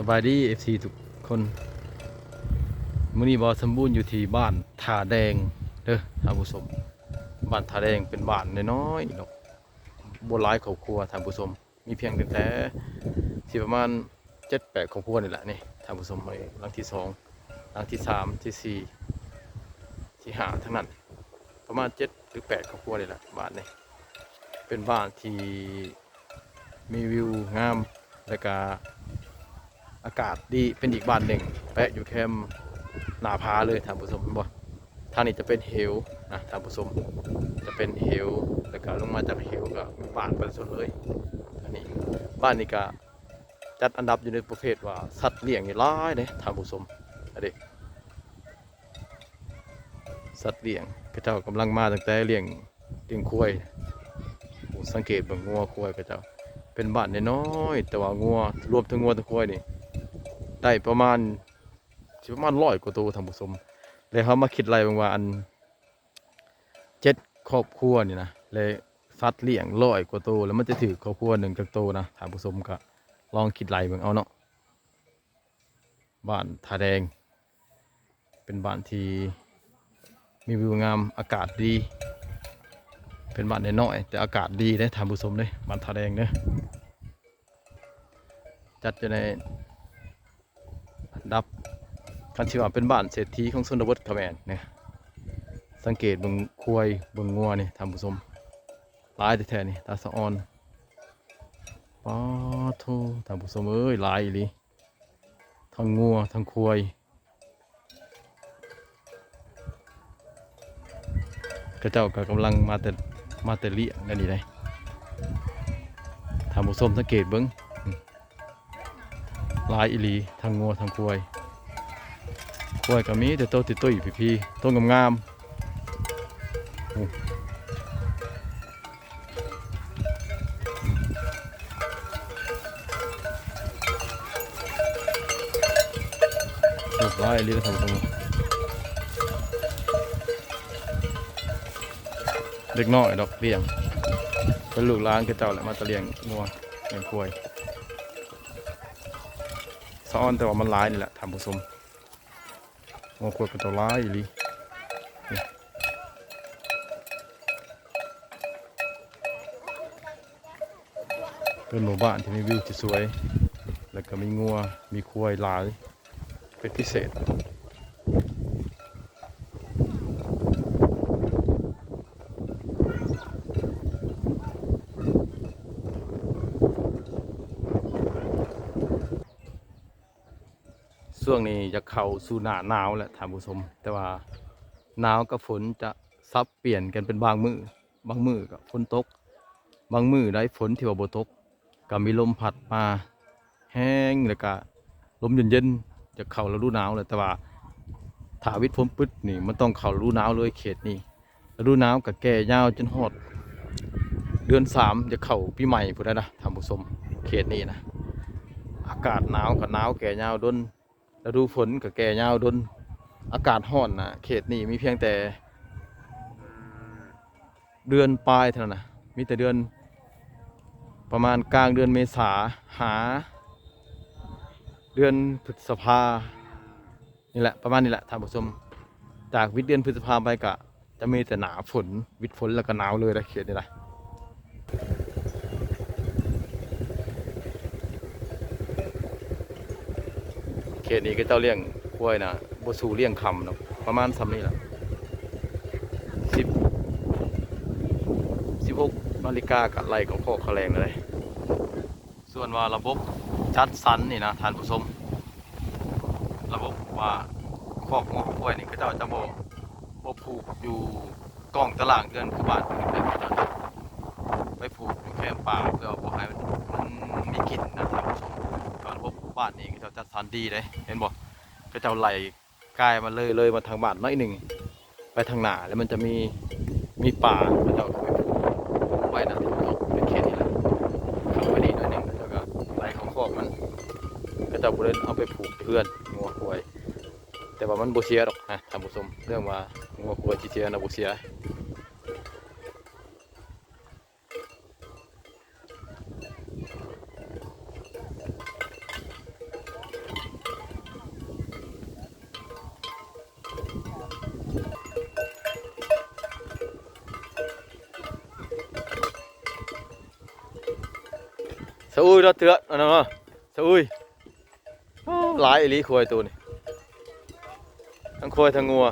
ສະບາຍດີ ເອັຟຊີ ທຸກຄົນ. ມື້ນີ້ບ່າວສຳບູນຢູ່ທີ່ບ້ານທ່າແດງເດີທ່ານຜູ້ຊົມ. ບ້ານທ່າແດງເປັນບ້ານນ້ອຍໆດອກ, ບໍ່ຫຼາຍຄອບຄົວທ່ານຜູ້ຊົມ. ມີພຽງຕັ້ງແຕ່ຊິປະມານເຈັດແປດຄອບຄົວນີ້ແຫຼະນີ້ທ່ານຜູ້ຊົມ. ຫຼັງທີສອງ, ຫຼັງທີສາມ, ທີສີ່, ທີຫ້າ ທັງນັ້ນ, ປະມານເຈັດຫຼືແປດຄອບຄົວນີ້ແຫຼະ. ບ້ານນີ້ເປັນບ້ານທີ່ມີວິວງາມ ແລ້ວກະອາກາດດີ, ເປັນອີກບ້ານໜຶ່ງ ແປະຢູ່ແຄມໜ້າຜາເລີຍທ່ານຜູ້ຊົມ. ເຫັນບໍ່, ທາງນີ້ຈະເປັນເຫວນະທ່ານຜູ້ຊົມ, ຈະເປັນເຫວ ແລ້ວກະລົງມາຈາກເຫວກະມີບ້ານປະຊາຊົນເລີຍ. ອັນນີ້ ບ້ານນີ້ກະຈັດອັນດັບຢູ່ໃນປະເພດວ່າສັດລ້ຽງນີ້ຫຼາຍເດ້ທ່ານຜູ້ຊົມ. ອັນນີ້ ສັດລ້ຽງ ເຂົາເຈົ້າກຳລັງມາຕັ້ງແຕ່ລ້ຽງ ລ້ຽງຄວາຍ. ໂອ້ ສັງເກດເບິ່ງງົວຄວາຍເຂົາເຈົ້າ. ເປັນບ້ານນ້ອຍໆ ແຕ່ວ່າງົວ ລວມທັງງົວທັງຄວາຍນີ້ ໄດ້ປະມານ ຊິປະມານຮ້ອຍກວ່າໂຕທ່ານຜູ້ຊົມ. ແລ້ວເຮົາມາຄິດໄລ່ເບິ່ງວ່າ ອັນ ເຈັດຄອບຄົວນີ້ນະ ແລະ ສັດລ້ຽງຮ້ອຍກວ່າໂຕ ແລ້ວມັນຈະຖືກຄອບຄົວໜຶ່ງຈັກໂຕນະທ່ານຜູ້ຊົມ. ກະລອງຄິດໄລ່ເບິ່ງເອົາເນາະ. ບ້ານທ່າແດງ ເປັນບ້ານທີ່ມີວິວງາມ, ອາກາດດີ, ເປັນບ້ານນ້ອຍໆ ແຕ່ອາກາດດີເດ້ທ່ານຜູ້ຊົມເດ້. ບ້ານທ່າແດງເດ້ ຈັດຢູ່ໃນອັນດັບ ຄັນຊິວ່າເປັນບ້ານເສດຖີຂອງຊົນນະບົດກະແມ່ນເດ້. ສັງເກດເບິ່ງຄວາຍເບິ່ງງົວນີ້ທ່ານຜູ້ຊົມ, ຫຼາຍແທ້ໆນີ້ ຕາສະອອນ. ປາໂທ້ ທ່ານຜູ້ຊົມເອີຍ ຫຼາຍອີ່ຫຼີ. ທັງງົວທັງຄວາຍ ເຂົາເຈົ້າກະກຳລັງມາແຕ່ ມາແຕ່ລ້ຽງແນວນີ້ເດ້ທ່ານຜູ້ຊົມ. ສັງເກດເບິ່ງ ຫຼາຍອີ່ຫຼີ ທັງງົວທັງຄວາຍ. ຄວາຍກະມີແຕ່ໂຕຕຸ້ຍໆ ພີ້ໆ ໂຕງາມໆ. ໂອ້ ຫຼາຍອີ່ຫຼີທ່ານຜູ້ຊົມ. ເດັກນ້ອຍດອກລ້ຽງ ເປັນລູກຫຼານເຂົາເຈົ້າແຫຼະ ມາແຕ່ລ້ຽງງົວລ້ຽງຄວາຍ. ສະອອນແຕ່ວ່າມັນຫຼາຍນີ້ແຫຼະທ່ານຜູ້ຊົມ. ງົວຄວາຍເຂົາເຈົ້າຫຼາຍອີ່ຫຼີ. ເປັນໝູ່ບ້ານທີ່ມີວິວທີ່ສວຍ ແລ້ວກະມີງົວມີຄວາຍຫຼາຍເປັນພິເສດ. ຊ່ວງນີ້ຢາກເຂົ້າສູ່ໜ້າໜາວແລ້ວທ່ານຜູ້ຊົມ, ແຕ່ວ່າໜາວກັບຝົນຈະສັບປ່ຽນກັນເປັນບາງມື້, ບາງມື້ກໍຝົນຕົກ, ບາງມື້ໄດ້ຝົນທີ່ວ່າບໍ່ຕົກ ກໍມີລົມພັດມາແຮງ ແລ້ວກໍລົມເຢັນໆ ຈະເຂົ້າລະດູໜາວແລ້ວ. ແຕ່ວ່າຖ້າວິດຝົນປຶດນີ້ ມັນຕ້ອງເຂົ້າລະດູໜາວເລີຍເຂດນີ້. ລະດູໜາວກໍແກ່ຍາວຈົນຮອດເດືອນສາມ ຈະເຂົ້າປີໃໝ່ພຸ້ນແຫຼະນະທ່ານຜູ້ຊົມ. ເຂດນີ້ນະ ອາກາດໜາວກໍໜາວແກ່ຍາວດົນ, ລະດູຝົນກໍແກ່ຍາວດົນ. ອາກາດຮ້ອນນະ ເຂດນີ້ມີພຽງແຕ່ເດືອນປາຍເທົ່ານັ້ນນະ, ມີແຕ່ເດືອນ ປະມານກາງເດືອນເມສາຫາເດືອນພຶດສະພາ ນີ້ແຫຼະ ປະມານນີ້ແຫຼະທ່ານຜູ້ຊົມ. ຈາກວິດເດືອນພຶດສະພາໄປກະຈະມີແຕ່ໜ້າຝົນ, ວິດຝົນແລ້ວກະໜາວເລີຍນະ ເຂດນີ້ນະ. ເຂດນີ້ເຂົາເຈົ້າລ້ຽງຄວາຍນະ ບໍ່ສູ້ລ້ຽງຄ່ຳດອກ, ປະມານສ່ຳນີ້ແຫຼະ. ສິບ ສິບຫົກນາລິກາກະໄລ່ເຂົ້າຄອກເຂົ້າແລງແລ້ວເດ້. ສ່ວນວ່າລະບົບຈັດສັນນີ້ນະທ່ານຜູ້ຊົມ, ລະບົບວ່າຄອກງົວຄອກຄວາຍນີ້ ເຂົາເຈົ້າຈະບໍ່ ບໍ່ຜູກຢູ່ກ້ອງຕະລ່າງເຮືອນຄືບ້ານອື່ນເດ້, ເຂົາເຈົ້າຈະໄປຜູກຢູ່ແຄມປ່າ ເພື່ອບໍ່ໃຫ້ມັນ ມັນມີກິ່ນນະທ່ານຜູ້ຊົມ. ແຕ່ວ່າລະບົບບ້ານນີ້ ເຂົາເຈົ້າຈັດສັນດີເດ້ ເຫັນບໍ່? ເຂົາເຈົ້າໄລ່ ກາຍມາເລີຍ ເລີຍມາທາງບ້ານໜ້ອຍໜຶ່ງ ໄປທາງໜ້າ ແລ້ວມັນຈະມີ ມີປ່າ ເຂົາເຈົ້າກໍໄປຜູກໄວ້ນະ ໃນເຂດນີ້ແຫຼະ. ເຂົ້າໄປນີ້ໜ້ອຍໜຶ່ງ ເຂົາເຈົ້າກໍໄລ່ເຂົ້າຄອກມັນ, ເຂົາເຈົ້າບໍ່ໄດ້ເອົາໄປຜູກເຮືອນງົວຄວາຍ. ແຕ່ວ່າມັນບໍ່ເສຍດອກນະທ່ານຜູ້ຊົມ, ເລື່ອງວ່າງົວຄວາຍຊິເສຍນະ ບໍ່ເສຍ. ເ ສະອຸຍລະເທືອກ ອັນນັ້ນເນາະ ສະອຸຍ. ໂອ້ ຫຼາຍອີ່ຫຼີຄວາຍໂຕນີ້ ທັງຄວາຍທັງງົວ.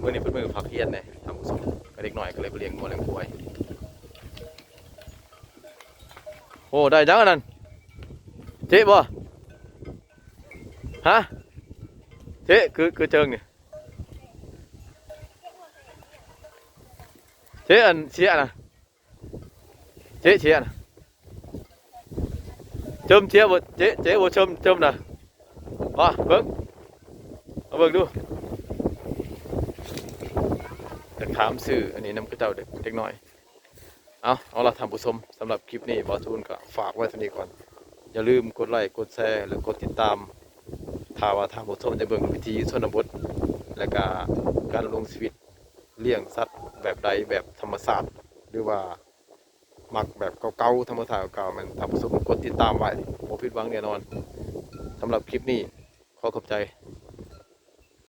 ມື້ນີ້ເປັນມື້ພັກຮຽນເດ້ທ່ານຜູ້ຊົມ ກໍເດັກນ້ອຍກໍເລີຍໄປລ້ຽງງົວລ້ຽງຄວາຍ. ໂອ້ ໄດ້ຈັກອັນນັ້ນ ເຈະບໍ່? ຮະ ເຈະ ຄື ຄືເຈິງນີ້ ເຈະ ອັນເຊຍນະ ເຈະເຊຍນະ ເຈິມເຊຍບໍ່ ເຈະ ເຈະບໍ່ ເຈິມ ເຈິມນະ ວ່າເບິ່ງ ມາເບິ່ງດູ ຢາກຖາມຊື່ອັນນີ້ນຳເຂົາເຈົ້າເດ້ ເດັກນ້ອຍ. ເອົາ ເອົາລະທ່ານຜູ້ຊົມ ສຳລັບຄລິບນີ້ບ່າວທູນກໍຝາກໄວ້ເທົ່ານີ້ກ່ອນ. ຢ່າລືມກົດໄລ ກົດແຊ ແລະ ກົດຕິດຕາມ ຖ້າວ່າທ່ານຜູ້ຊົມຢາກເບິ່ງວິຖີຊົນນະບົດ ແລະກະການດຳລົງຊີວິດ ລ້ຽງສັດແບບໃດ ແບບທຳມະຊາດ ຫຼືວ່າມັກແບບເກົ່າໆ ທຳມະຊາດເກົ່າໆ ແມ່ນທ່ານຜູ້ຊົມກົດຕິດຕາມໄວ້ ບໍ່ຜິດຫວັງແນ່ນອນ. ສຳລັບຄລິບນີ້ ຂໍຂອບໃຈ